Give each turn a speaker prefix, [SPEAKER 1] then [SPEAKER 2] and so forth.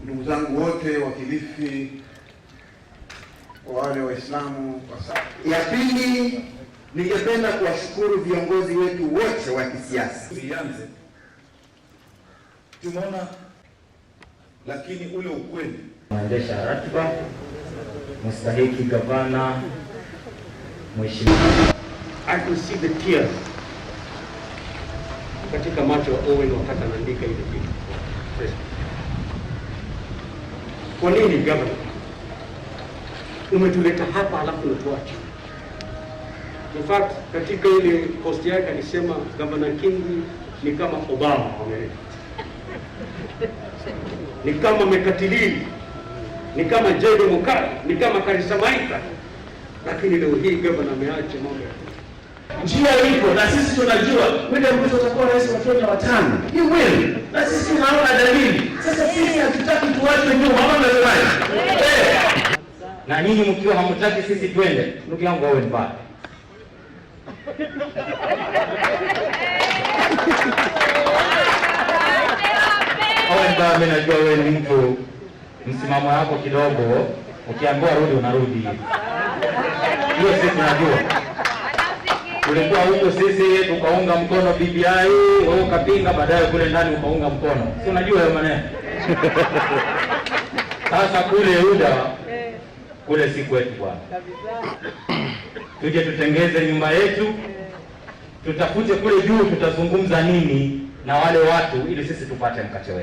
[SPEAKER 1] Ndugu zangu wote wa Kilifi, kwa wale Waislamu wa
[SPEAKER 2] Ya pili, ningependa kuwashukuru viongozi wetu wote wa kisiasa.
[SPEAKER 3] Ianze tumeona, lakini ule ukweli
[SPEAKER 4] Mwendesha ratiba mstahiki gavana Mheshimiwa.
[SPEAKER 5] I could see the tears katika macho ya Owen wakati anaandika ile kitu Facebook. Kwa nini, governor, umetuleta hapa alafu unatuacha? In fact, katika ile post yake alisema Governor Kingi ni kama Obama wa Amerika, ni kama Mekatilili, ni kama J.D. Mukari, ni kama Karisa Maitha, lakini leo hii governor ameacha mambo ya
[SPEAKER 6] Njia ipo na sisi tunajua William Ruto atakuwa rais wa Kenya watano. He will. Na sisi tunaona dalili. Sasa sisi hatutaki tuachwe nyuma, ama mnasemaje? Eh.
[SPEAKER 4] Na nyinyi mkiwa hamtaki sisi twende, ndugu yangu awe mbaya. Owen Baya, mimi najua wewe ni mtu msimamo wako kidogo, ukiambiwa rudi unarudi. Hiyo sisi tunajua. Tulikuwa huko sisi tukaunga mkono BBI, wewe ukapinga, baadaye kule ndani ukaunga mkono. Si unajua hayo maneno? Sasa kule UDA kule si kwetu bwana. Tuje tutengeze nyumba yetu, tutafute kule juu tutazungumza nini na wale watu ili sisi tupate mkate wetu.